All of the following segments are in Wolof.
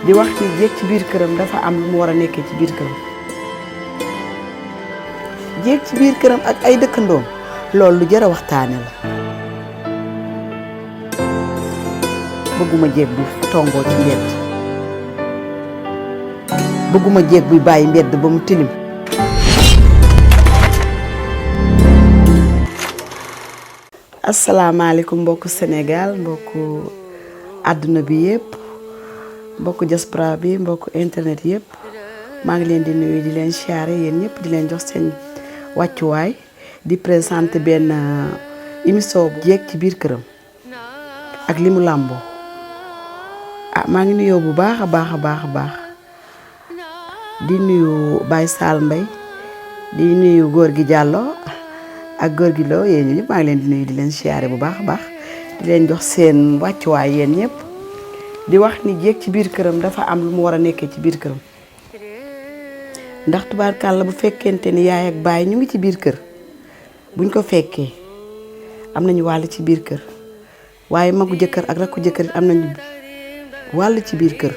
di wax ni jéeg ci biir këram dafa am lu mu war a nekkee ci biir këram jéeg ci biir këram ak ay dëkkandoom loolu lu jar a waxtaane la bëgguma jéeg bu tongoo ci mbedd bëgguma jéeg buy bàyyi mbedd ba mu tilim asalaamaaleykum mbokku Sénégal mbokku àdduna bi yëpp mbokku diaspora bi mbokku internet yëpp maa ngi leen di nuyu di leen siyaare yéen ñëpp di leen jox seen wàccuwaay di présenter benn émission jéeg ci biir këram ak li mu làmboo maa ngi nuyoo bu baax a baax di nuyu Baye Sall Mbaye di nuyu góor gi Diallo ak góor gi Lo yéen ñëpp maa ngi leen di nuyu di leen siyaare bu baax a baax di leen jox seen wàccuwaay yéen ñëpp di wax ni jéeg ci biir këram dafa am lu mu war a nekkee ci biir këram ndax tubaarkàlla bu fekkente ni yaay ak baay ñu ngi ci biir kër buñ ko fekkee am nañu wàll ci biir kër waaye magu jëkkër ak rakku jëkkër am nañu wàll ci biir kër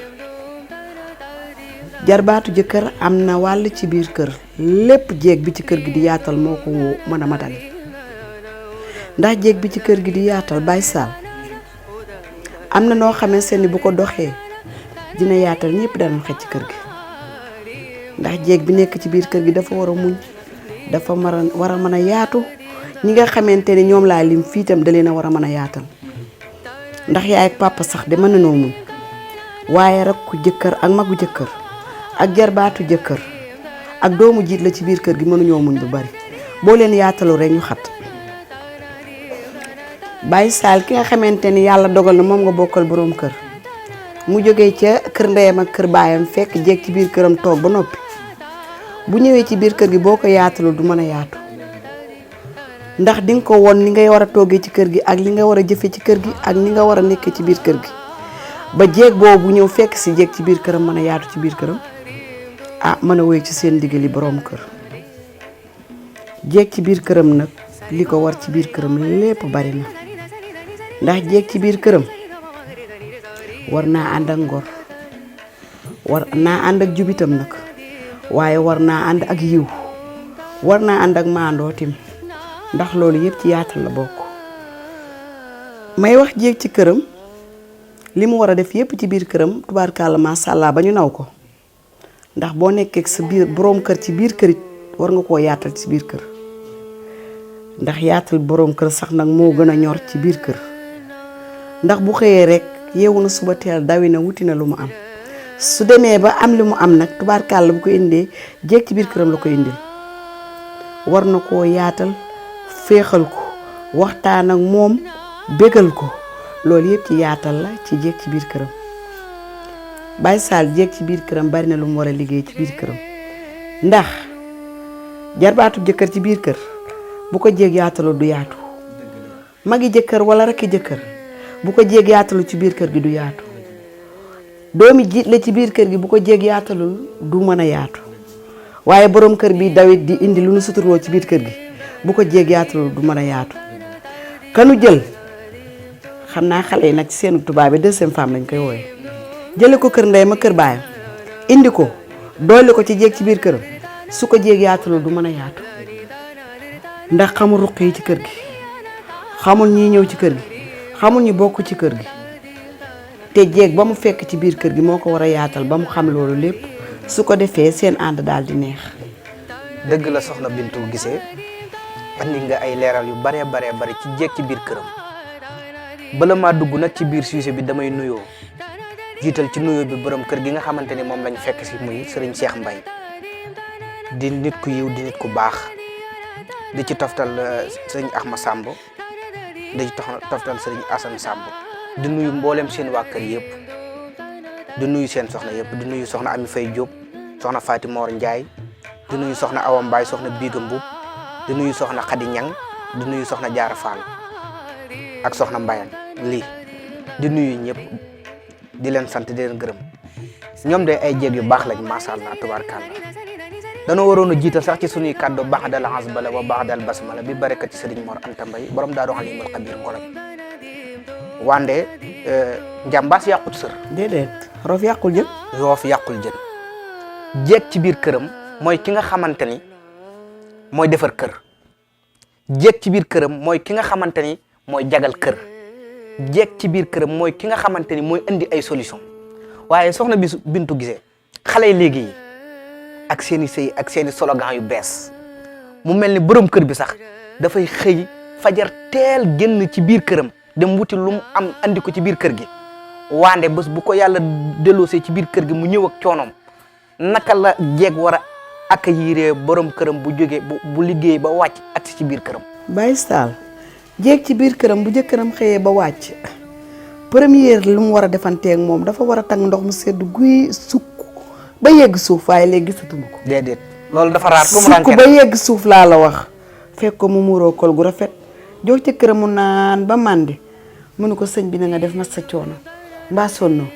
jarbaatu jëkkër am na wàll ci biir kër lépp jéeg bi ci kër gi di yaatal moo ko mën a matale ndax jéeg bi ci kër gi di yaatal Baye Sall am na noo xamante ni bu ko doxee dina yaatal ñëpp danañ xëcc ci kër gi ndax jéeg bi nekk ci biir kër gi dafa war a muñ dafa war a mën a yaatu ñi nga xamante ni ñoom laa lim fii itam da leen a war a mën a yaatal ndax yaay ak papa sax de mën na noo muñ waaye rakku jëkkër ak magu jëkkër ak jarbaatu jëkkër ak doomu jiit la ci biir kër gi mënuñoo muñ bu bari boo leen yaatalu rek ñu xat Baye Sall ki nga xamante ni yàlla dogal na moom nga bokkal boroom kër mu jógee ca kër ndeyam ak kër baayam fekk jéeg ci biir këram toog ba noppi bu ñëwee ci biir kër gi boo ko yaatalu du mën a yaatu ndax di nga ko won ni ngay war a toogee ci kër gi ak li nga war a jëfe ci kër gi ak ni nga war a nekkee ci biir kër gi ba jéeg boobu ñëw fekk si jéeg ci biir këram mën a yaatu ci biir këram mën a wéy ci seen ndigali boroom kër jéeg ci biir këram nag li ko war ci biir këram lépp bari na ndax jéeg ci biir këram war naa ànd ak ngor war naa ànd ak jubitam nag waaye war naa ànd ak yiw war naa ànd ak maandootim ndax loolu yëpp ci yaatal la bokk may wax jéeg ci këram li mu war a def yëpp ci biir këram tubaarkàlla macha allah ba ñu naw ko ndax boo nekkee sa biir boroom kër ci biir kërit war nga koo yaatal ci biir kër ndax yaatal boroom kër sax nag moo gën a ñor ci biir kër ndax bu xëyee rek yeewu na suba teel dawi na wuti na lu mu am su demee ba am li mu am nag tubaarkàlla bu ko indee jéeg ci biir këram la ko indil war na koo yaatal féexal ko waxtaan ak moom bégal ko loolu yëpp ci yaatal la ci jéeg ci biir këram Baye Sall jéeg ci biir këram bari na lu mu war a liggéey ci biir këram ndax jarbaatu jëkkër ci biir kër bu ko jéeg yaatalu du yaatu magi jëkkër wala rakki jëkkër bu ko jéeg yaatalu ci biir kër gi du yaatu doomi jiit la ci biir kër gi bu ko jéeg yaatalul du mën a yaatu waaye boroom kër bi dawit di indi lu nu suturloo ci biir kër gi bu ko jéeg yaatalul du mën a yaatu kanu jël xam naa xale yi nag ci seenu tubaab bi deuxième femme lañ koy wooye jële ko kër ndeyam ak kër baayam indi ko doole ko ci jéeg ci biir këram su ko jéeg yaatalul du mën a yaatu ndax xamul ruq yi ci kër gi xamul ñi ñëw ci kër gi xamul ñi bokk ci kër gi te jéeg ba mu fekk ci biir kër gi moo ko war a yaatal ba mu xam loolu lépp su ko defee seen ànd daal di neex. dëgg la soxna Bintu Guissé andi nga ay leeral yu bare ci jéeg ci biir këram bala maa dugg nag ci biir sujet bi damay nuyoo jiital ci nuyoo bi borom kër gi nga xamante ni moom lañ fekk si muy Serigne Cheikh Mbaye di nit ku yiw di nit ku baax di ci toftal Serigne Ahmad Samb di ci toftal Serigne Assane Samb di nuyu mboolem seen waa kër yëpp di nuyu seen soxna yëpp di nuyu soxna Ami Faye Diop soxna Fatou Mor Ndiaye di nuyu soxna Awa Mbaye soxna Biga Mbuub di nuyu soxna Khady Niang di nuyu soxna Diarra Fall ak soxna Mbayang lii di nuyu ñëpp di leen sant di leen gërëm ñoom de ay jéeg yu baax lañ macha allah tubaarkàlla danoo waroon a jiital sax ci suñuy kàddu ba'dal hasbala wa ba'dal basmala bi barakati Serigne Mor Anta Mbaye borom Daaru Halimul Xabiir Ngoloj wande njàmbaas yàqut sër déedéet roof yàqul jën. roof yàqul jën. jeeg ci biir këram mooy ki nga xamante ni mooy defar kër. jeeg ci biir këram mooy ki nga xamante ni mooy jagal kër. jeeg ci biir këram mooy ki nga xamante ni mooy indi ay solution waaye soxna Bintu Guissé xale yi léegi yi ak seen i sëy ak seen i slogan yu bees mu mel ni borom kër bi sax dafay xëy fajar teel génn ci biir këram dem wuti lu mu am andi ko ci biir kër gi waande bés bu ko yàlla delloosee ci biir kër gi mu ñëw ak coonoom naka la jeeg war a accueillir borom këram bu jógee bu liggéey ba wàcc ak ci biir këram. Baye Sall jeeg ci biir këram bu jëkkëram xëyee ba wàcc première lu mu war a defanteeg moom dafa war a tàng ndox mu sedd guy sukk ba yegg suuf waaye léegi gisatuma ko. déedéet loolu dafa raar sukk ba yegg suuf laa la wax fekk ko mu muuroo kol gu rafet jox ci këram mu naan ba màndi mu ne ko sëñ bi na nga def ma sa coono mbaa sonnoo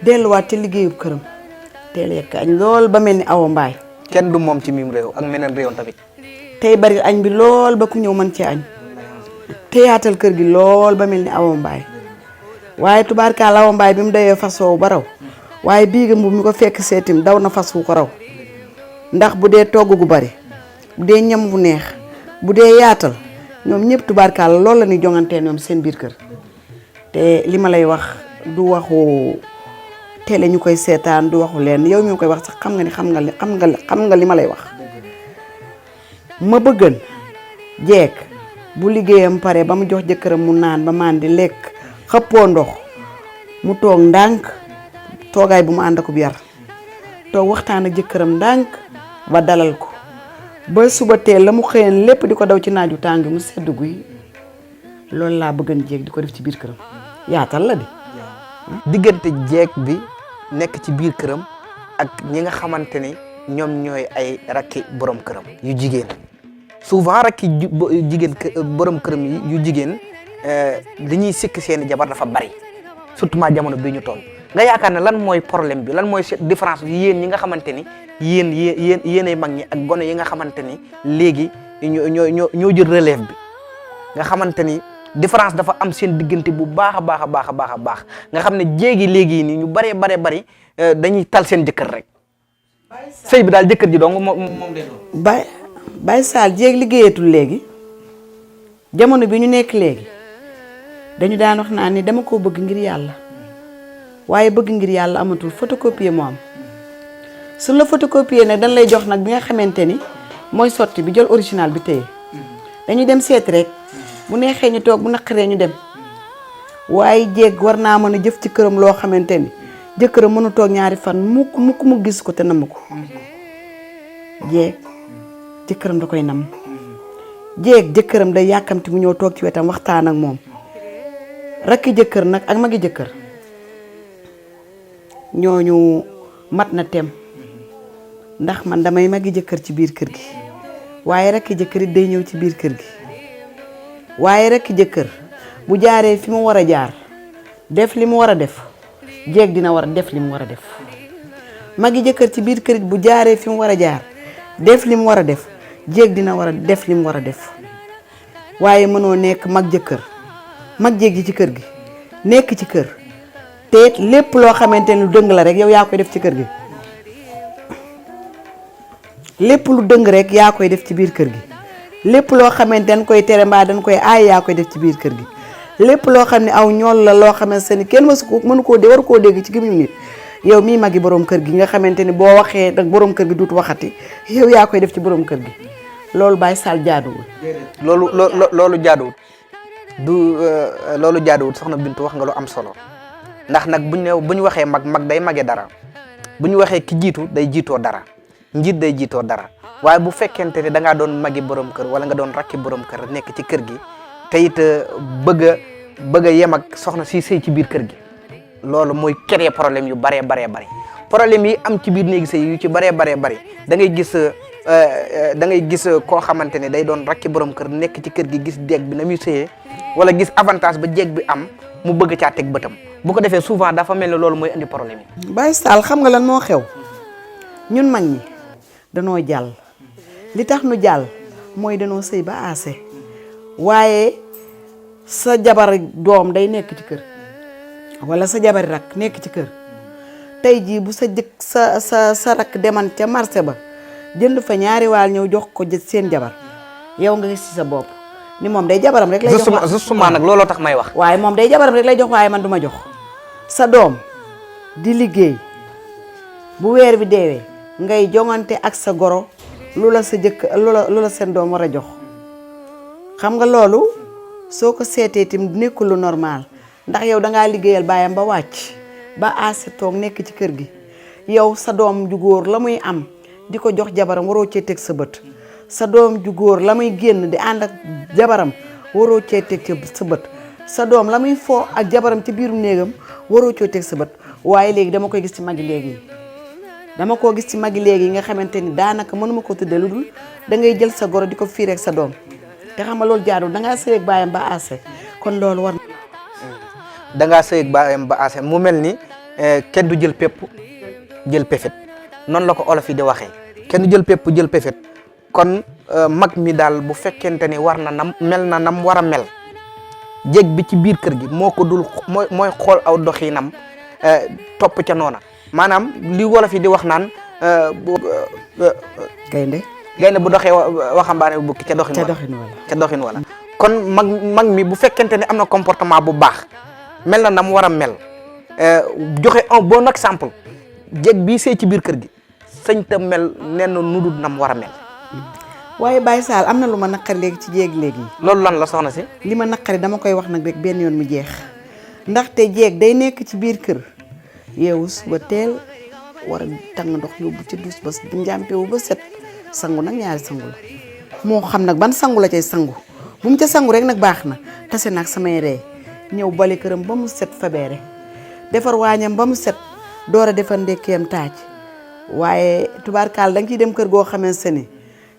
delluwaat ci liggéeyub këram teel yekk añ lool ba mel ni awa mbaay. kenn du moom ci mim réew ak meneen réew tamit. tey bari añ bi lool ba ku ñëw mën ci añ te yaatal kër gi lool ba mel ni awa mbaay waaye tubaarkaal awa mbaay bi mu dayee fas woowu ba raw waaye biiga mbubb mi ko fekk seetim daw na fas wu ko raw ndax bu dee togg gu bari bu dee ñam wu neex bu dee yaatal ñoom ñëpp tubaarkaal loolu la ñuy jongantee ñoom seen biir kër te li ma lay wax du waxu télé ñu koy seetaan du waxu leen yow mi koy wax sax xam nga ni xam nga li ma lay wax ma bëggan jeeg bu liggéeyam pare ba mu jox jëkkëram mu naan ba maan di lekk xëppoo ndox mu toog ndànk toogaay bu mu ànd akub yar toog waxtaan ak jëkkëram ndànk ba dalal ko ba suba teel la mu xëyeen lépp di ko daw ci naaju tàng mu sedd guy loolu laa bëggan jeeg di ko def ci biir këram yaatal la di diggante jeeg bi nekk ci biir këram ak ñi nga xamante ni ñoom ñooy ay rakki borom këram yu jigéen souvent rakki jigéen borom këram yu jigéen li ñuy sikk seeni jabar dafa bari surtout ma jamono bi ñu toll nga yaakaar ne lan mooy problème bi lan mooy différence bi yéen ñi nga xamante ni yéenay mag ñi ak gone yi nga xamante ni léegi ñoo jël relève bi nga xamante ni différence dafa am seen diggante bu baax a baax nga xam ne jéegi léegi nii ñu bari dañuy tal seen jëkkër rek sëy bi daal jëkkër ji dong moom lay doon. Baye Sall jéeg liggéeyatul léegi jamono bi ñu nekk léegi dañu daan wax naa ni dama koo bëgg ngir yàlla waaye bëgg ngir yàlla amatul photocopier moo am suñ la photocopier nag dañ lay jox nag bi nga xamante ni mooy sotti bi jël original bi téye dañuy dem seeti rek bu neexee ñu toog bu naqaree ñu dem waaye jéeg war naa mën a jëf ci këram loo xamante ni jëkkëram mënu toog ñaari fan mukk mu gis ko te namm ko jéeg jëkkëram da koy nam jéeg jëkkëram day yàkkamti mu ñëw toog ci wetam waxtaan ak moom rakki jëkkër nag ak magi jëkkër ñooñu mat na tem ndax man damay magi jëkkër ci biir kër gi waaye rakki jëkkër it day ñëw ci biir kër gi waaye rakki jëkkër bu jaaree fi mu war a jaar def li mu war a def jéeg dina war a def li mu war a def magi jëkkër ci biir kër it bu jaaree fi mu war a jaar def li mu war a def jéeg dina war a def li mu war a def waaye mënoo nekk mag jëkkër mag jéeg ji ci kër gi nekk ci kër te lépp loo xamante ni lu dëng la rek yow yaa koy def ci kër gi lépp lu dëng rek yaa koy def ci biir kër gi lépp loo xamante dañ koy tere mbaa dañ koy aay yaa koy def ci biir kër gi lépp loo xam ne aw ñool la loo xamante ni kenn mënu koo de war koo dégg ci gémmiñu nit yow mii magi borom kër gi nga xamante ni boo waxee nag borom kër gi duutu waxati yow yaa koy def ci borom kër gi loolu Baye Sall jaaduwul. loolu jaaduwul loolu jaaduwul soxna Bintu wax nga lu am solo ndax nag bu ñu waxee mag day mage dara bu ñu waxee ki jiitu day jiitoo dara njiit day jiitoo dara waaye bu fekkente ne da ngaa doon magi borom kër wala nga doon rakki borom kër nekk ci kër gi te it bëgg a yem ak soxna si sëy ci biir kër gi loolu mooy créer problème yu baree problème yi am ci biir néegi sëy yu ci baree bari da ngay gis koo xamante ne day doon rakki borom kër nekk ci kër gi gis jeeg bi na muy sëyee wala gis avantage ba jeeg bi am mu bëgg caa teg bëtam bu ko defee souvent dafa mel ne loolu mooy indi problème yi. Baye Sall xam nga lan moo xew ñun mag ñi danoo jàll li tax nu jàll mooy danoo sëy ba aase waaye sa jabar doom day nekk ci kër wala sa jabari rak nekk ci kër tey jii bu sa jëkk sa rakk deman ca marché ba jënd fa ñaari waal ñëw jox ko seen jabar yow nga gis ci sa bopp ni moom day jabaram rek lay jox justement nag looloo tax may wax waaye moom day jabaram rek lay jox waaye man duma jox sa doom di liggéey bu weer bi deewee ngay jongante ak sa goro lu la sa jëkk lu la seen doom war a jox xam nga loolu soo ko seetee tim nekkul lu normal ndax yow dangaa liggéeyal baayam ba wàcc ba aase toog nekk ci kër gi yow sa doom ju góor la muy am di ko jox jabaram waroo cee teg sa bët sa doom ju góor la muy génn di ànd ak jabaram waroo cee teg sa bët sa doom la muy foo ak jabaram ci biiru néegam waroo cee teg sa bët waaye léegi dama koy gis ci magi léegi yi dama koo gis ci magi léegi yi nga xamante ni daanaka mënuma ko tudde lu dul da ngay jël sa goro di ko fiir ak sa doom te xam nga loolu jaarul dangaa sëy ak baayam ba aase kon loolu war dangaa sëy ak baayam ba aase mu mel ni kenn du jël pépp jël pefet noonu la ko olof yi di waxee kenn du jël pépp jël pefet kon mag mi daal bu fekkente ni war na nam war a mel jéeg bi ci biir kër gi moo ko dul mooy xool aw doxinam topp ca noona maanaam li wolof yi di wax naan gaynde bu doxee waxambaane bu bukki ca doxin wala kon mag mi bu fekkente ne am na comportement bu baax mel na nam war a mel joxe un bon exemple jéeg bii sëy ci biir kër gi sëñ ta mel nen nudul nam war a mel waaye Baye Sall am na lu ma naqari léegi ci jéeg léegi loolu lan la soxna si li ma naqari dama koy wax nag rek benn yoon mu jeex ndaxte jéeg day nekk ci biir kër yeewu suba teel war a tàng ndox yóbbu ci dus ba njàmpewu ba set sangu nag ñaari sangu la moo xam nag ban sangu la cay sangu bu mu ca sangu rek nag baax na tase nag samay ree ñëw bale këram ba mu set fabeere defar waañam ba mu set door a defar ndekkeem taaj waaye tubaarkaal da nga ciy dem kër goo xamante ni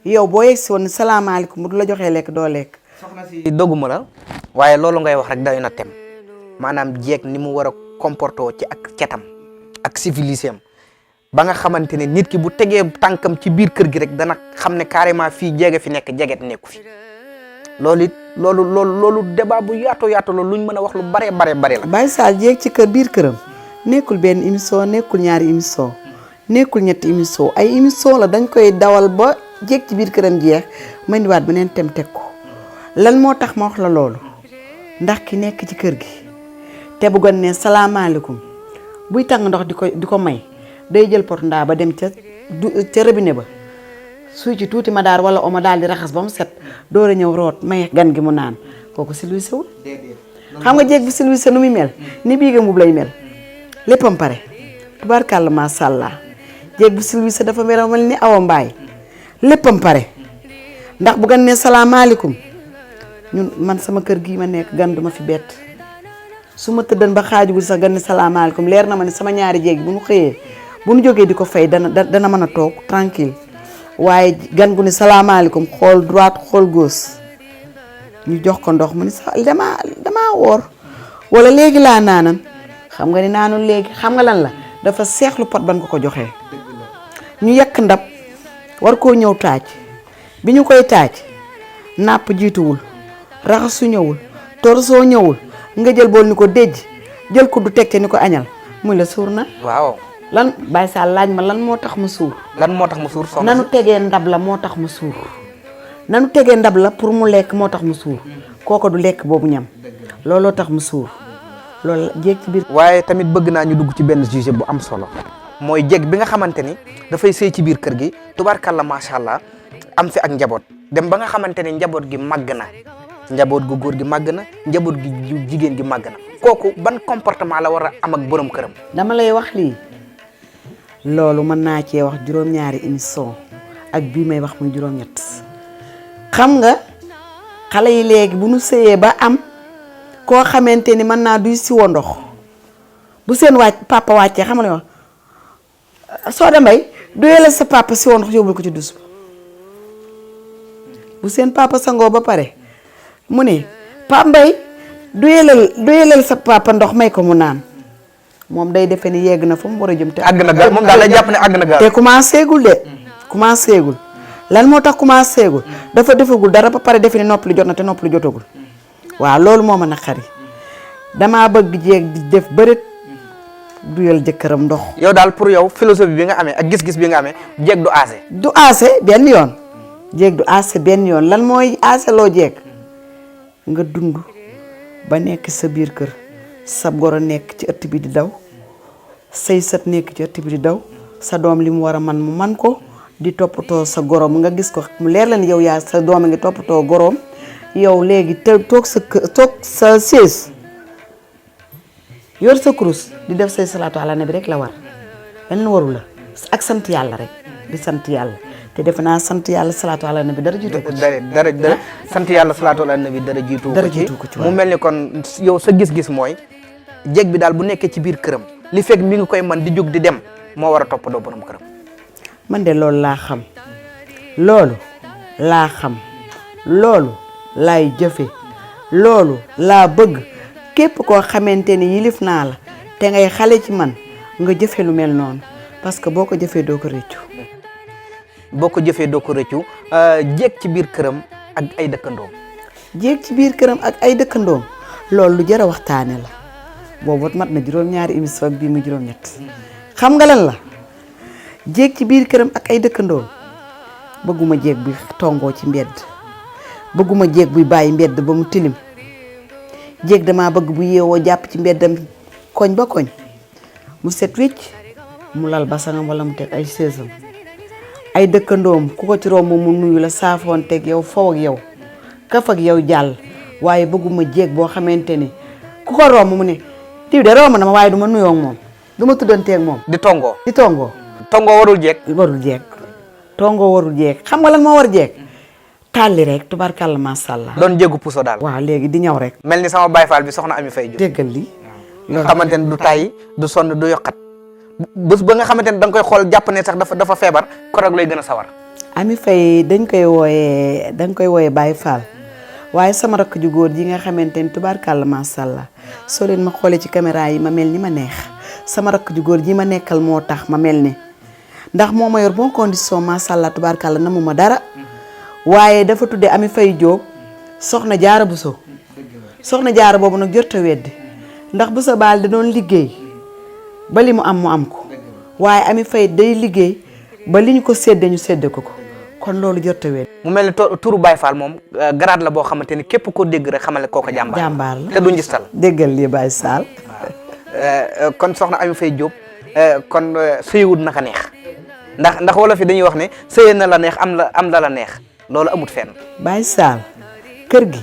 yow boo yegg si woon salaamaaleykum bu du la joxee lekk doo lekk. soxna si dogguma la waaye loolu ngay wax rek day na tem maanaam jeeg ni mu war a comporté ci ak cetam ak civilisé am ba nga xamante ne nit ki bu tegee tànkam ci biir kër gi rek dana xam ne carrément fii jeege fi nekk jeget nekku fi loolu it loolu débat bu yaatu loolu luñ mën a wax lu bare la. Baye Sall jeeg ci kër biir këram nekkul benn émission nekkul ñaari émission nekkul ñetti émission ay émission la dañ koy dawal ba jeeg ci biir këram jeex ma indiwaat beneen tem teg ko lan moo tax ma wax la loolu ndax ki nekk ci kër gi te bu gën ne salaamaaleykum buy tàng ndox di ko may day jël pot ndaa ba dem ca robinet ba suy ci tuuti ma daar wala oma daal di raxas ba mu set door a ñëw root may gan gi mu naan kooku silwise wul xam nga jeeg bi silwise nu muy mel ni bii nga mbub lay mel léppam pare tubaarkàlla macha allah jeeg bi silwise dafa mel ni awa mbaay léppam pare ndax bu gan ne salaamaaleykum ñun man sama kër gii ma nekk gan duma fi bett su ma tëddan ba xaajugul sax gan ne salaamaaleykum leer na ma ne sama ñaari jeeg bu ñu xëyee bu ñu jógee di ko fay dana mën a toog tranquille waaye gan gu ne salaamaaleykum xool droite xool gauche ñu jox ko ndox mu ne sax damaa woor wala léegi laa naanan xam nga ni naanul léegi xam nga lan la dafa seexlu pot ban ko joxee ñu yekk ndab war koo ñëw taaj bi ñu koy taaj nàpp jiituwul raxasu ñëwul torsoo ñëwul nga jël bool ni ko déj jël ko du tekke ni ko añal muy la suur na waaw lan Baye Sall laaj ma lan moo tax mu suur nanu tegee ndab la moo tax mu suur nanu tegee ndab la pour mu lekk moo tax mu suur kooko du lekk boobu ñam looloo tax mu suur loolu jéeg ci biir waaye tamit bëgg naa ñu dugg ci benn sujet bu am solo mooy jéeg bi nga xamante ni dafay sëy ci biir kër gi tubaarkàlla macha allah am fi ak njaboot dem ba nga xamante ne njaboot gi màgg na njaboot gu góor gi màgg na njaboot gi jigéen gi màgg na kooku ban comportement la war a am ak borom këram. dama lay wax lii loolu mën naa cee wax juróom-ñaari émission ak bii may wax muy juróom-ñett xam nga xale yi léegi bu nu sëyee ba am koo xamante ni mën naa duy siwo ndox bu seen papa wàccee xam nga wax soo da mbay duyelal sa papa siwo ndox yóbbul ko ci dus bu seen papa sangoo ba pare mu ne Pape Mbaye duyelal sa papa ndox may ko mu naan moom day defe ni yegg na fa mu war a jëm te àgg na gaal moom daal lay jàpp ne àgg na gaal te commencé gul de commencé gul lan moo tax commencé gul dafa defagul dara ba pare defe ni nopp li jot na te nopp li jotagul waaw loolu moo ma naqari damaa bëgg jeeg di def bëreet duyal jëkkëram ndox. yow daal pour yow philosophie bi nga amee ak gis-gis bi nga amee jeeg du aase. du aase benn yoon jeeg du aase benn yoon lan mooy aase loo jeeg nga dund ba nekk sa biir kër sa goro nekk ci ëtt bi di daw say sët nekk ci ëtt bi di daw sa doom li mu war a man mu man ko di toppatoo sa gorom nga gis ko mu leer la ni yow yaa sa doom ngi toppatoo goroom yow léegi te toog sa sées yor sa kurus di def say salaatu ala nabi rek la war leneen waru la ak sant yàlla rek di sant yàlla te defe naa sant yàlla salaatu ala nabi dara jiitu ko ci. dara sant yàlla salaatu ala nabi dara jiitu ko ci mu mel ni kon yow sa gis-gis mooy jeeg bi daal bu nekkee ci biir këram li fekk mi ngi koy man di jóg di dem moo war a toppatoo borom këram. man de loolu laa xam loolu laa xam loolu laay jëfe loolu laa bëgg képp koo xamante ni yilif naa la te ngay xale ci man nga jëfe lu mel noonu parce que boo ko jëfee doo ko rëccu. boo ko jëfee doo ko rëccu jéeg ci biir këram ak ay dëkkandoom. jéeg ci biir këram ak ay dëkkandoom loolu lu jar a waxtaane la boobu mat na juróom-ñaari émission ak bii mu juróom-ñett xam nga lan la jéeg ci biir këram ak ay dëkkandoom bëgguma jéeg bi tongoo ci mbedd bëgguma jéeg buy bàyyi mbedd ba mu tilim jéeg damaa bëgg bu yeewoo jàpp ci mbeddam koñ ba koñ mu set wicc mu lal basangam wala mu teg ay seesam ay dëkkandoom ku ko ci romb mu nuyu la saafoon teg yow faw ak yow kaf ak yow jàll waaye bëgguma jéeg boo xamante ni ku ko romb mu ne diw de romb na ma waaye du ma nuyoo ak moom du ma tuddanteeg moom. di tongoo tongoo warul jeeg. tongoo warul jeeg xam nga lan moo war jeeg tàlli rek tubarkalla macha allah. doon jéegu puso daal. waaw léegi di ñaw rek. mel ni sama baay faal bi soxna Ami Faye Diop. déggal li loolu xamante ne du tàyyi du sonn du yokkat bés ba nga xamante ne da nga koy xool jàpp ne sax dafa feebar korog lay gën a sawar. Ami Faye dañ koy wooyee Baye Fall waaye sama rakk ju góor ji nga xamante ni tubarkalla macha allah soo leen ma xoolee ci caméra yi ma mel ni ma neex sama rakk ju góor ji ma nekkal moo tax ma mel ni ndax moo ma yor bon condition macha allah tubarkalla namu ma dara waaye dafa tuddee Ami Faye Diop soxna jaara Buso soxna jaara boobu nag jot a weddi ndax bu sa baal da doon liggéey ba li mu am ko waaye Ami Faye day liggéey ba li ñu ko séddee ñu séddee ko kon loolu jot a weddi. mu mel ni turu Baye Fall moom garaat la boo xamante ni képp koo dégg rek xamale kooku jàmbaar la te du njistal. déggal lii Baye Sall. kon soxna Ami Faye Diop kon sëyiwut naka neex ndax wala fi dañuy wax ne sëyee na la neex am la neex loolu amut fenn. Baye Sall kër gi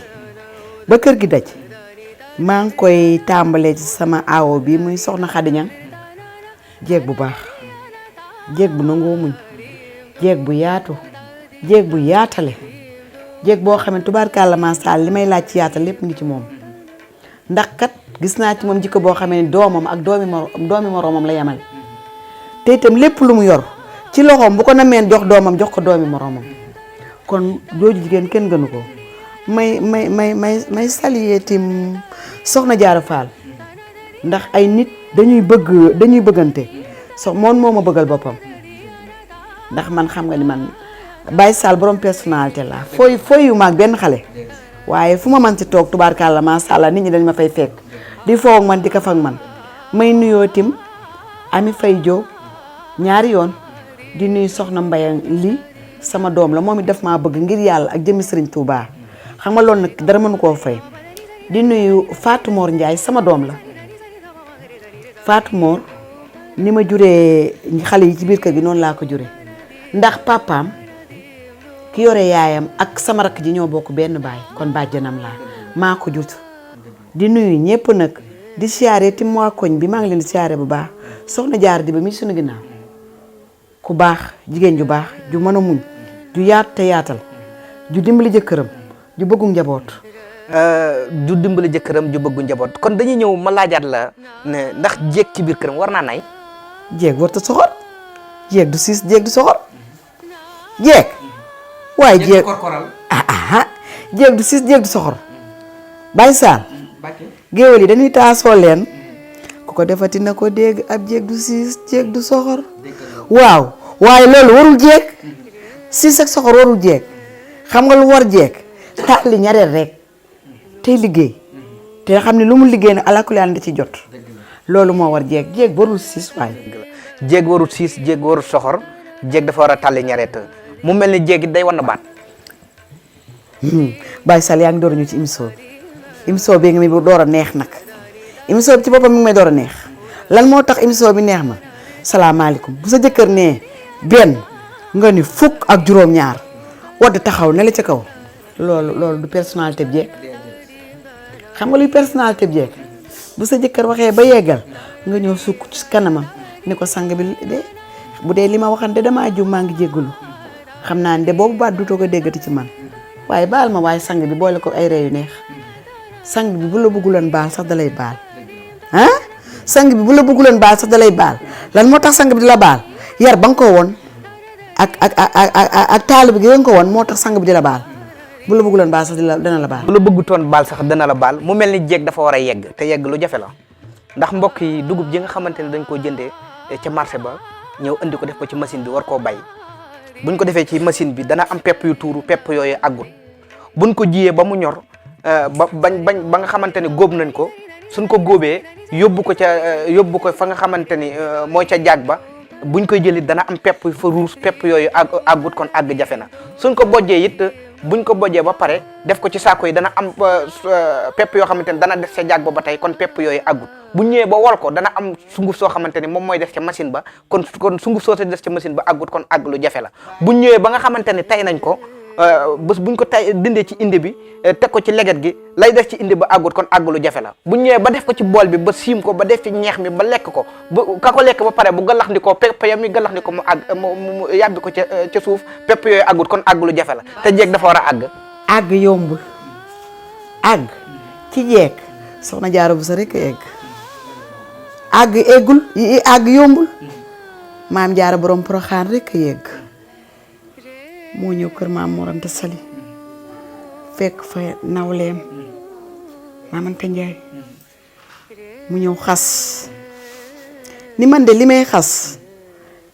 ba kër gi daj maa ngi koy tàmbalee ci sama aawo bi muy soxna Xadi Ñaŋ jéeg bu baax jéeg bu nangoo muñ jéeg bu yaatu jéeg bu yaatale jéeg boo xam ne tubaarkàlla maa Sall li may laaj ci yaatal lépp ngi ci moom ndax kat gis naa ci moom jikko boo xam ne doomam ak doomi moroomam la yemale te itam lépp lu mu yor ci loxoom bu ko nameen jox doomam jox ko doomi moroomam kon jooju jigéen kenn gënu ko may saluer tim soxna Jaara Faal ndax ay nit dañuy bëggante moom moo ma bëggal boppam ndax man xam nga ni man Baye Sall borom personnalité la fooy yu maag benn xale waaye fu ma man ci toog tubaarkàlla macha allah nit ñi dañ ma fay fekk di foo ak man di kaf ak man may nuyoo tim Ami Faye Diop ñaari yoon di nuyu soxna Mbaye lii sama doom la moom it daf maa bëgg ngir yàlla ak jëmmi Sëriñ Tuubaa xam nga loolu nag dara mënu koo fay di nuyu Fatou Mor Ndiaye sama doom la Fatou Mor ni ma juree xale yi ci biir kër gi noonu laa ko jure ndax papaam ki yore yaayam ak sama rakk ji ñoo bokk benn baay kon bàjjanam laa maa ko jut di nuyu ñëpp nag di siyaare tim waa koñ bi maa ngi leen di siyaare bu baax soxna jaar di ba mi suñu ginnaaw ku baax jigéen ju baax ju mën a muñ ju yaat te yaatal ju dimbali jëkkëram ju bëggu njaboot ju dimbali jëkkëram ju bëggu njaboot kon dañuy ñëw ma laajaat la ne ndax jéeg ci biir këram war naa nay jéeg warta soxor jéeg du siis jéeg du soxor jéeg waaye jéeg jéeg du siis jéeg du soxor Baye Sall géwél yi dañuy taasoo leen ku ko defati na ko dégg ab jéeg du siis jéeg du soxor waaw waaye loolu warul jéeg siis ak soxor warul jéeg xam nga lu war jéeg taali ñareel rek tey liggéey te xam ne lu mu liggéey nag alaakulli da ci jot loolu moo war jeeg warul siis waay. jéeg warut siis jéeg warut soxor jéeg dafa war a tàlli ñareet mu mel ni jéeg it day wan na baat. Baye Sall yaa ngi door ñu ci émission bi nga mi door a neex nag émission bi ci boppam mi ngi may door a neex lan moo tax émission bi neex ma salaamaaleykum bu sa jëkkër nee benn nga ni fukk ak juróom-ñaar wadd taxaw ne la ca kaw loolu du personnalité bi jeeg xam nga luy personnalité bi jeeg bu sa jëkkër waxee ba yeggal nga ñëw sukk ci kanamam ni ko sang bi de bu dee li ma waxante damaa jum maa ngi jéggalu xam naa ne de boobu baat du toog a déggati ci man waaye baal ma waaye sang bi boole ko ay ree yu neex sang bi bu la bëgguloon baal sax dalay baal ah sang bi bu la bëgguloon baal sax dalay baal lan moo tax sang bi di la baal yar ba nga ko woon ak taalibe gi nga ko woon moo tax sang bi di la baal bu la bëgguloon baal sax dana la baal. bu la bëggutoon baal sax dana la baal mu mel ni jéeg dafa war a yegg te yegg lu jafe la ndax mbokk yi dugub ji nga xamante ne dañ koo jëndee ca marché ba ñëw indi ko def ko ci machine bi war koo bay buñ ko defee ci machine bi dana am pepp yu tuuru pepp yooyu àggut buñ ko jiyee ba mu ñor ba nga xamante ne góob nañ ko suñ ko góobee yóbbu ko fa nga xamante ni mooy ca jaag ba buñ koy jëlit dana am pepp fa ruus pepp yooyu àggut kon àgg jafe na suñ ko bojjee it buñ ko bojjee ba pare def ko ci saako yi dana am pepp yoo xamante ni dana def ca jaag ba tey kon pepp yooyu àggut bu ñëwee ba wol ko dana am sunguf soo xamante ni moom mooy def ca machine ba kon sunguf soo def ca machine ba àggut kon àgg lu jafe la bu ñëwee ba nga xamante ni tey nañ ko bés buñ ko tay dindee ci inde bi teg ko ci leget gi lay def ci inde ba àggut kon àgg lu jafe la bu ñëwee ba def ko ci bool bi ba siim ko ba def ci ñeex mi ba lekk ko ba ka ko lekk ba pare bu galax ndikoo pepp yam mi galax ndiko mu àgg mu yàbbi ko ca suuf pepp yooyu àggut kon àgg lu jafe la te jeeg dafa war a àgg àgg yombul àgg ci jeeg soxna Jaara bu sa rek egg àgg eggul àgg yombul maam Jaara borom Poroxaan rek yegg moo ñëw kër maam Mor Anta Sali fekk fa nawleem maam Anta Njaay mu ñëw xas ni man de li may xas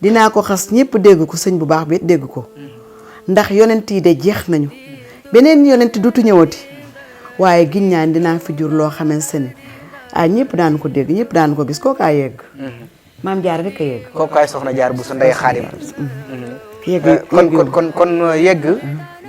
dinaa ko xas ñëpp dégg ko sëñ bu baax bi dégg ko ndax yonent yi de jeex nañu beneen yonent dutu ñëwati waaye giñ ñaan dinaa fi jur loo xamante ne ñëpp daan ko dégg ñëpp daan ko gis kookaa yegg maam Jaara rek a yegg kookaay soxna Jaar bu sa ndey Xaadim yegg kon yegg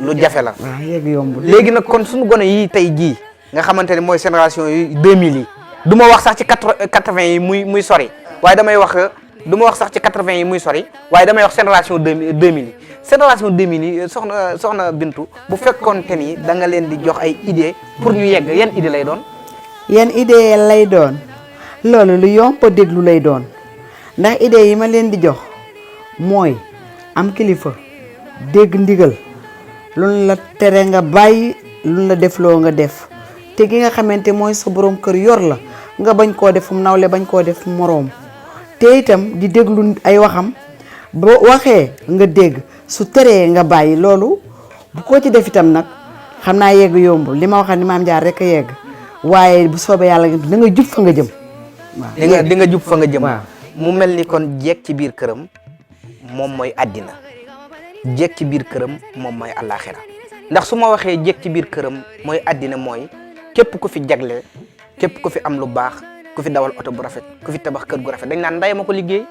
lu jafe la waaw yegg yombul léegi nag kon suñu gone yi tey jii nga xamante ne mooy génération yi 2000 yi du ma wax sax ci 80 yi muy sori waaye damay wax du ma wax sax ci 80 yi muy sori waaye damay wax génération 2000 yi génération 2000 yi soxna Bintu bu fekkoonte ni da nga leen di jox ay idée pour ñu yegg yan idée lay doon yan idée lay doon loolu lu yomb a déglu lay doon ndax idée yi ma leen di jox mooy am kilifa dégg ndigal luñ la tere nga bàyyi luñ la defloo nga def te gi nga xamante mooy sa borom kër yor la nga bañ koo def mu nawle bañ koo def moroom te itam di déglu ay waxam boo waxee nga dégg su teree nga bàyyi loolu bu ko ci def itam nag xam naa yegg yomb li ma waxal ni maam Jaar rek a yegg waaye bu soobee yàlla da nga jub fa nga jëm waaw di nga jub fa nga jëm waaw mu mel ni kon jeeg ci biir këram moom mooy àddina jeeg ci biir këram moom mooy àllaaxira ndax su ma waxee jeeg ci biir këram mooy àddina mooy képp ku fi jagle képp ku fi am lu baax ku fi dawal oto bu rafet ku fi tabax kër gu rafet dañ naan nday ma ko liggéey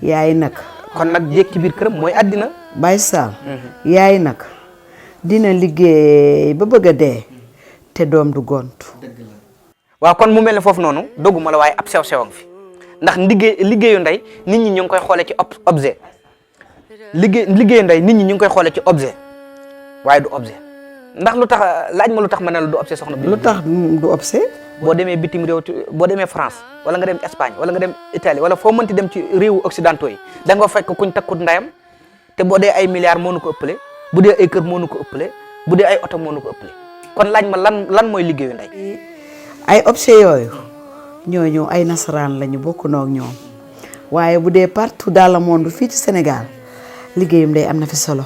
yaay nag kon nag jeeg ci biir këram mooy àddina Baye Sall yaay nag dina liggéey ba bëgg a dee te doom du gont waaw kon mu mel ne foofu noonu dogguma la waaye ab sew-sewang fi ndax liggéeyu ndey nit ñi ñu ngi koy xoolee ci objet liggéeyu ndey nit ñi ñu ngi koy xoolee ci objet waaye du objet ndax lu tax laaj ma lu tax ma ne la du objet soxna bi lu tax du objet boo demee bitim réew boo demee France wala nga dem Espagne wala nga dem Italie wala foo mënti dem ci réewu occidentaux yi da nga fekk kuñ takkut ndeyam te boo dee ay milliards moo nu ko ëppale bu dee ay kër moo nu ko ëppale bu dee ay oto moo nu ko ëppale kon laaj ma lan mooy liggéeyu ndey ay objet yooyu ñooñu ay nasaraan lañu bokk noog ñoom waaye bu dee partout dans le monde fii ci Sénégal liggéeyam ndey am na fi solo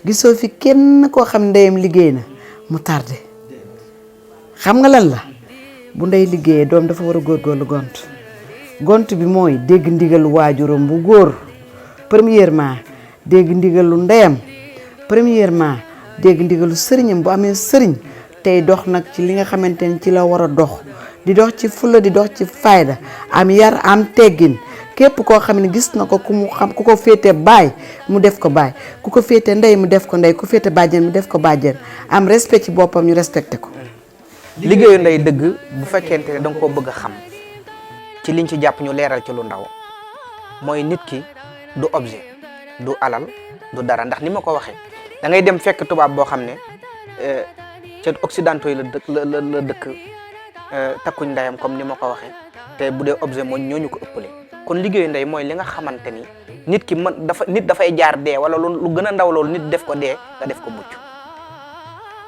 gisoo fi kenn koo xam ndeyam liggéey na mu tardé xam nga lan la bu ndey liggéeyee doom dafa war a góorgóorlu gont bi mooy dégg ndigalu waajuram bu góor premièrement dégg ndigalu ndeyam premièrement dégg ndigalu sëriñam bu amee sëriñ tey dox nag ci li nga xamante ni ci la war a dox di dox ci fulla di dox ci fayda am yar am teggin képp koo xam ne gis na ko ku mu xam ku ko féete baay mu def ko baay ku ko féete ndey mu def ko ndey ku féete bàjjen mu def ko bàjjen am respect ci boppam ñu respecté ko. liggéeyu ndey dëgg bu fekkente ne da nga koo bëgg a xam ci liñ ci jàpp ñu leeral ci lu ndaw mooy nit ki du objet du alal du dara ndax ni ma ko waxee da ngay dem fekk tubaab boo xam ne ca occidentaux yi la dëkk takkuñ ndeyam comme ni ma ko waxee te bu dee objet mooy ñooñu ko ëppale kon liggéeyu ndey mooy li nga xamante ni nit ki nit dafay jaar dee wala lu gën a ndaw loolu nit def ko dee nga def ko mucc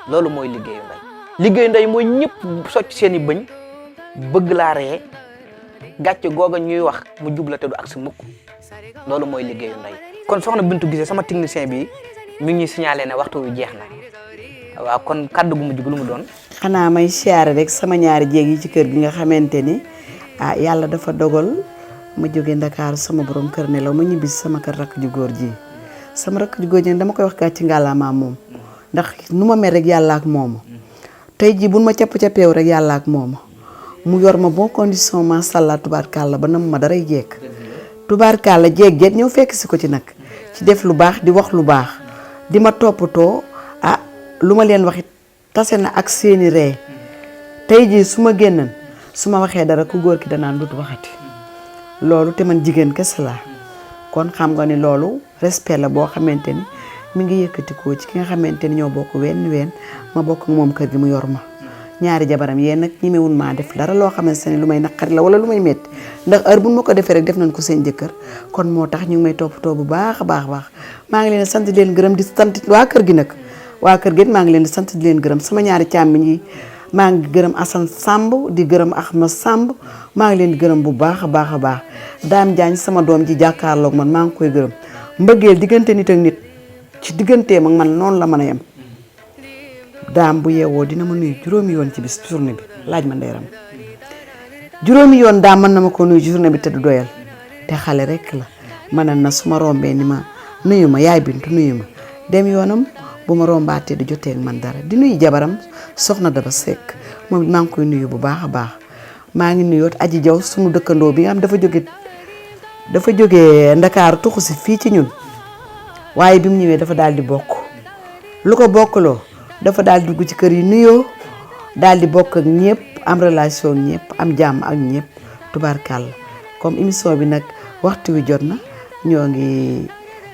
loolu mooy liggéeyu ndey. liggéeyu ndey mooy ñëpp socc seen i bëñ bëgg laa ree gàcce googa ñuy wax mu jubla te du ak si mukk loolu mooy liggéeyu ndey. kon soxna Bintu Guissé sama technicien bi mi ngi ñuy signalé ne waxtu wi jeex na waaw kon kaddu gu mujj lu mu doon. xanaa may siyaare rek sama ñaari jéeg yi ci kër gi nga xamante ni yàlla dafa dogal ma jóge Ndakaaru sama borom kër ne la ma ñibbi sama kër rakk ju góor ji sama rakk ju góor ji dama koy wax gàcce ngàllaamaa moom ndax nu ma mel rek yàlla ak moom. tey jii buñ ma capp-cappeew rek yàlla ak moom mu yor ma bon condition macha allah tubaarkàlla ba nam ma daray jeeg tubaarkàlla jeeg ñëw fekk si ko ci nag ci def lu baax di wax lu baax di ma toppatoo lu ma leen waxit tase na ak seeni ree tey jii su ma génnan su ma waxee dara ku góor ki danaan dut waxati loolu te man jigéen kese laa kon xam nga ni loolu respect la boo xamante ni mi ngi yëkkatikoo ci ki nga xamante ni ñoo bokk ween ma bokk ak moom kër gi mu yor ma ñaari jabaram yéen nag ñemewul maa def dara loo xamante ne lu may naqari la wala lu may metti ndax heure bu ma ko defee rek def nañ ko seen jëkkër kon moo tax ñu ngi may toppatoo bu baax a baax maa ngi leen sant di leen gërëm di sant waa kër gi nag waa kër gi maa ngi leen di sant di leen gërëm sama ñaari càmmiñ yi maa ngi gërëm Assane Samb di gërëm Ahmad Samb maa ngi leen di gërëm bu baax a baax Dame Diagne sama doom ji jàkkaarloog man maa ngi koy gërëm mbëggeel diggante nit ak nit ci digganteem ak man noonu la mën a yem daam bu yeewoo dina ma nuyu juróomi yoon ci bis journée bi laaj ma ndeeram juróomi yoon daam mën na ma ko nuyu ci journée bi te du doyal te xale rek la mën na su ma rombee ni ma nuyu ma yaay Bintu nuyu ma dem yoonam bu ma rombaatee di jotee ak man dara di nuyu jabaram soxna Daba Seck moom maa ngi koy nuyu bu baax a baax maa ngi nuyoot Aji Jaw suñu dëkkandoo bi nga xam dafa jóge Ndakaaru tuxu si fii ci ñun waaye bi mu ñëwee dafa daal di bokk lu ko bokkaloo dafa daal di dugg ci kër yi nuyoo daal di bokk ak ñëpp am relation ak ñëpp am jàmm ak ñëpp tubaarkàlla comme émission bi nag waxtu wi jot na ñoo ngi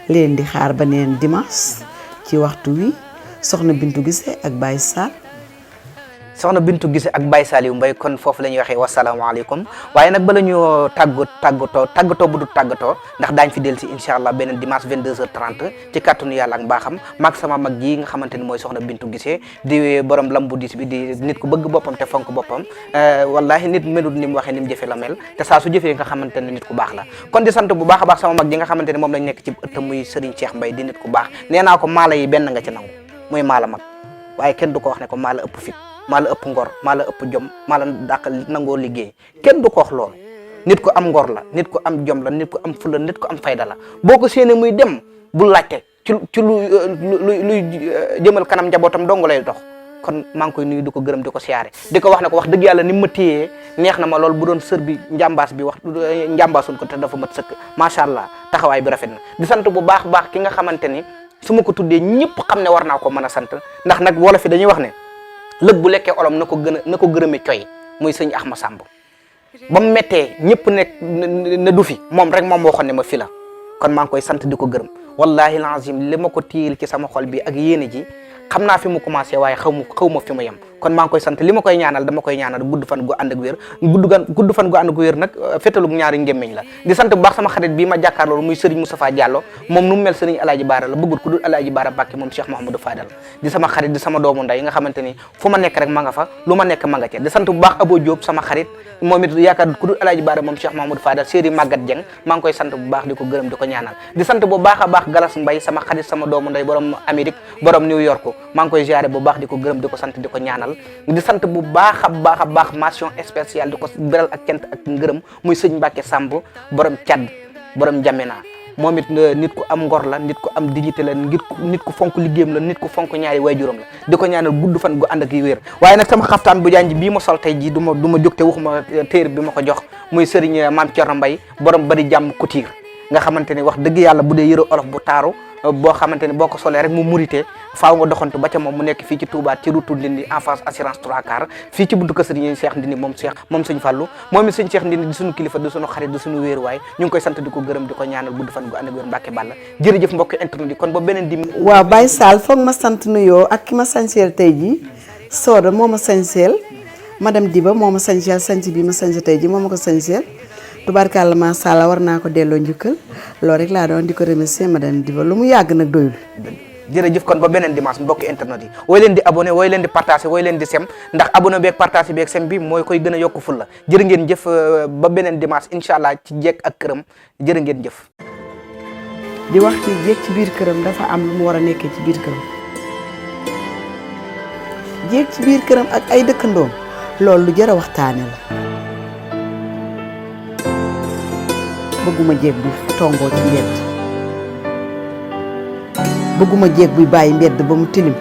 leen di xaar ba neen dimanche ci waxtu wi soxna Bintu Guissé ak Baye Sall. soxna Bintu Guissé ak Baye Saliou Mbaye kon foofu la ñuy waxee wasalaamaaleykum waaye nag bala ñu tàggatoo bu du tàggatoo ndax daañ fi dellu si incha allah beneen dimanche 22h30 ci kàttanu yàlla ak mbaaxam maag sama mag ji nga xamante ni mooy soxna Bintu Guissé di borom lambu dis bi di nit ku bëgg boppam te fonk boppam wallahi nit melut ni mu waxee ni mu jëfe la mel te saa su jëfee nga xamante ne nit ku baax la kon di sant bu baax a baax sama mag ji nga xamante ne moom lañ nekk ci ëtt muy Serigne Cheikh Mbaye di nit ku baax nee naa ko maala yi benn nga ci nangu muy maala mag waaye kenn du ko wax ne ko maala ëpp fit maa la ëpp ngor maa la ëpp jom maa la dàq nangoo liggéey kenn du ko wax loolu nit ko am ngor la nit ko am jom la nit ko am fula nit ko am fayda la boo ko séenee muy dem bu laajte ci luy jëmal kanam njabootam dong lay dox kon maa ngi koy nuyu di ko gërëm di ko siyaare di ko wax ne ko wax dëgg yàlla ni ma téyee neex na ma lool bu doon sër bi njàmbaas bi wax njàmbaasun ko te dafa mat sëkk macha allah taxawaay bi rafet na di sant bu baax baax ki nga xamante ni su ma ko tuddee ñëpp xam ne war naa ko mën a sant ndax nag wolof yi dañuy wax ne lëg bu lekkee olom na ko gërëme coy muy sëñ Axma Samb ba mu méttee ñëpp ne du fi moom rek moom waxoon ne ma fi la kon maa ngi koy sant di ko gërëm wallahi lazim li ma ko téyel ci sama xol bi ak yéene ji xam naa fi mu commencé waaye xaw ma fi mu yem kon maa ngi koy sant li ma koy ñaanal dama koy ñaanal gudd fan gu ànd ak wér gudd fan gu ànd ak wér nag fétalug ñaari ngémmeñ la di sant bu baax sama xarit bii ma jàkkaarloo muy Serigne Moustapha Diallo moom nu mu mel Serigne Alaaji Baara la bëggul ku dul Alaaji Baara Mbàkke moom Cheikh Mouhamadou Fadal di sama xarit di sama doomu nday nga xamante ni fu ma nekk rek ma nga fa lu ma nekk ma nga ca di sant bu baax Abo Diop sama xarit moom it yaakaar ku dul Alaaji Baara moom Cheikh Mouhamadou Fadal Séri Maguette Dieng maa ngi koy sant bu baax di ko gërëm di ko ñaanal di sant bu baax a baax Galas Mbay sama xarit sama doomu nday borom Amérique borom New York maa ngi koy ziare bu baax di ko gërëm di ko sant di ko ñaanal di sant bu baax a baax mention spéciale di ko beral ak cant ak ngërëm muy sëñ Mbacke Samb borom Cad borom Jamena moom it nit ku am ngor la nit ku am dignité la nit ku fonk liggéeyam la nit ku fonk ñaari waajuram la di ko ñaanal gudd fan gu ànd ak wér waaye nag sama xaftaan bu janj bii ma sol tey jii du ma jóg te waxuma téere bi ma ko jox muy Serigne Mame Thierno Mbaye borom bari jàmm couture nga xamante ne wax dëgg yàlla bu dee yëre olof bu taaru boo xamante ne boo ko solee rek mu murite faaw nga doxantu ba ca moom mu nekk fii ci Touba ci route Ndindi en face assurance 3 fii ci buntu kër Serigne Cheikh Ndindi moom sëñ Fallou moom it sëñ Cheikh Ndindi di suñu kilifa di suñu xarit di suñu wéeruwaay ñu ngi koy sant di ko gërëm di ko ñaanal gudd fan gu ànd ak wér Mbàkke Balla jërëjëf mbokk internet yi kon ba beneen di waaw Baye Sall foog ma sant nuyoo ak ki ma sañseel tey ji Soda moo ma sañseel madame Diba moo ma sañseel sañsi bi ma sañse tey ji moo ma ko sañseel tubaarkàlla macha allah war naa ko delloo njukkal loolu rek laa doon di ko remercier madame Diba lu mu yàgg nag doyul. jërëjëf kon ba beneen dimanche mbokk internet yi wooy leen di abonné wooy leen di partagé wooy leen di sem ndax abonné beeg partagé beeg sem bi mooy koy gën a yokk ful la jërë ngeen jëf ba beneen dimanche incha allah ci jeeg ak këram jërë ngeen jëf. di wax ci jeeg ci biir këram dafa am lu mu war a nekkee ci biir këram jeeg ci biir këram ak ay dëkkandoom loolu lu jar a waxtaane la. bëgguma jeeg bu tongoo ci mbedd bëgguma jeeg buy bàyyi mbedd ba mu tilim